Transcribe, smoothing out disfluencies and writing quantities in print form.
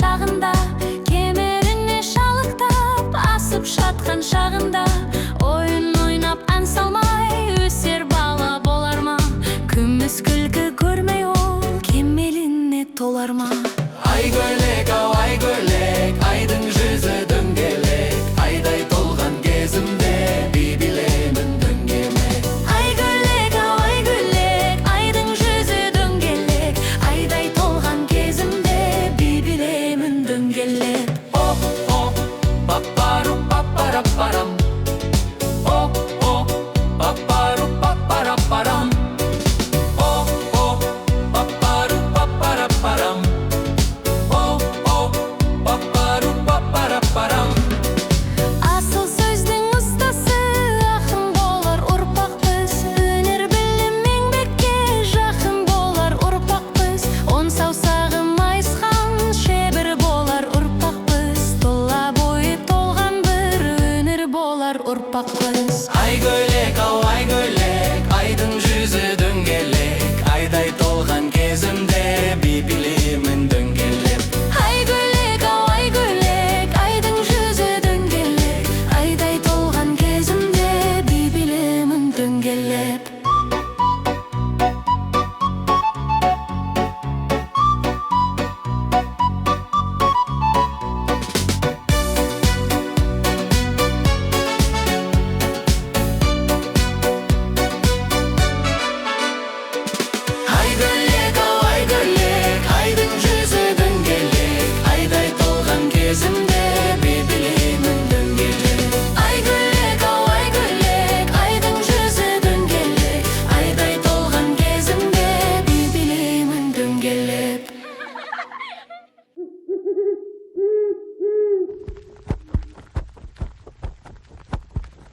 Шағында, кемеріне шалықтап, асып жатқан шағында, ойын ойнап, ән салмай өсер бала болар ма? Күміс күлкі көрмей, ол кемеліне толар ма? Ай көйлек ау, ай көйлек, айдың жүзі дөңгелек. Айдай толған кезімде би билеймін дөңгелек. Ай көйлек ау, ай көйлек, айдың жүзі дөңгелек. Айдай толған кезімде би билеймін дөңгелеп. О, о, папару, папарапарам. О, о, папару, папарапарам. О, о, папару, папарапарам. О, о, папару, папарапарам. Асыл сөздің ұстасы, ақын болар ұрпақпыз. Өнер, білім, еңбекке жақын болар ұрпақпыз. Он саусағы майысқан шебер болар ұрпақпыз. Тұла бойы толған бір өнер болар ұрпақпыз.